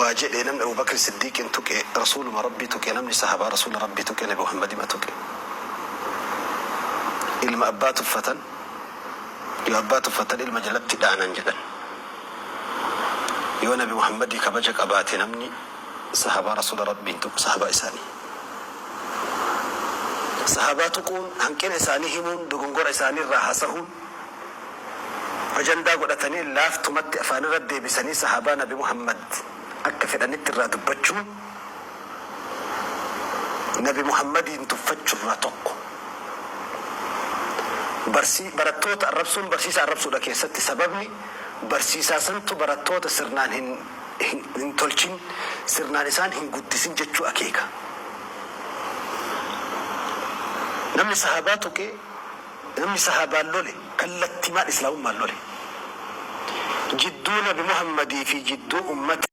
Waa jedhe namni Abubakri Siddiiqiin tuqe Rasuuluma Rabbii tuqe, namni sahabaa Rasuula Rabbii tuqe Nabi Muhammadima tuqe. Ilma abbaa tuffatan yoo abbaa tuffatan ilma jalatti dhaanan jedhan. Yoo Nabi Muhammadii kabaja qabaate namni sahabaa Rasuula Rabbiin tuqu sahabaa isaanii. Sahabaa tuquun hanqina isaanii himuun dogongora isaanii irraa hasahuun ajandaa godhatanii laaftumatti afaanirra deebisanii sahaabaa Nabi Muhammad akka fedhanitti irraa dubbachuun Nabi Muhammadiin tuffachurraa tokko. Barsii, barattoota arrabsuun barsiisaa arrabsuudha keessatti sababni barsiisaa santu barattoota sirnaan hin, hin, hin tolchin, sirnaan isaan hin guddisin jechuu akeeka. Namni sahaabaa tuqe Namni sahaabaan lole kallattimaan islaamummaan lole. Jidduu Nabi Muhammadii fi jidduu ummata.